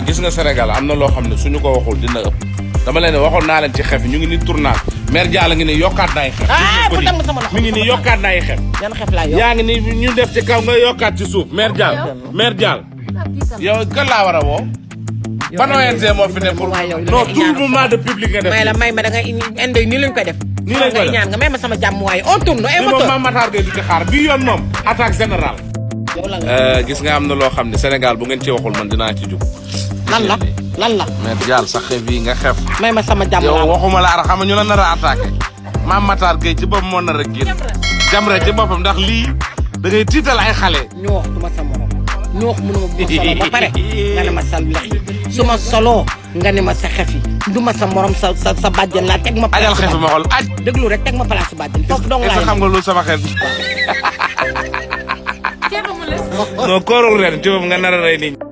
gis nga Sénégal am na loo xam ne suñu ko waxul dina ëpp dama leen waxoon naa leen ci xef ñu ngi ni tournage mère Diall ngi ni yokkaat na ay xef mi ngi ni yokkaat na ay xef yaa ngi ni ñu def ci kaw nga yokkaat ci suuf mère Diall yow kan laa war a woo ban ONG moo fi ne pour non tout le mouvement de public nga def may ma da nga indi nii lañ koy def nii lañ koy def ñaan nga may ma sama jàmm waaye on tourne bi moom Mame Matar Gueye du ci xaar bii yoon moom attaque générale gis nga am na loo xam ne Sénégal bu ngeen ci waxul man dinaa ci jug lan la mère Diall sa xef yi nga xef may ma sama jàmm yow waxuma la ara xam ñu la nar a attaqué Mame Matar Gueye ci boppam moo nar a génn Jamra ci boppam ndax lii da ngay tiital ay xale ñoox du ma sa morom ñoox mënuma bu solo ba pare nga ne ma sa lex su ma soloo nga ne ma sa xef yi du ma sa morom sa bàjjen laa teg ma ajal xef ma xool aj déglu rek teg ma place bàjjen foofu dong laa xam nga loolu sama xel non koorul ren ci boppam nga nar a rey nit ñi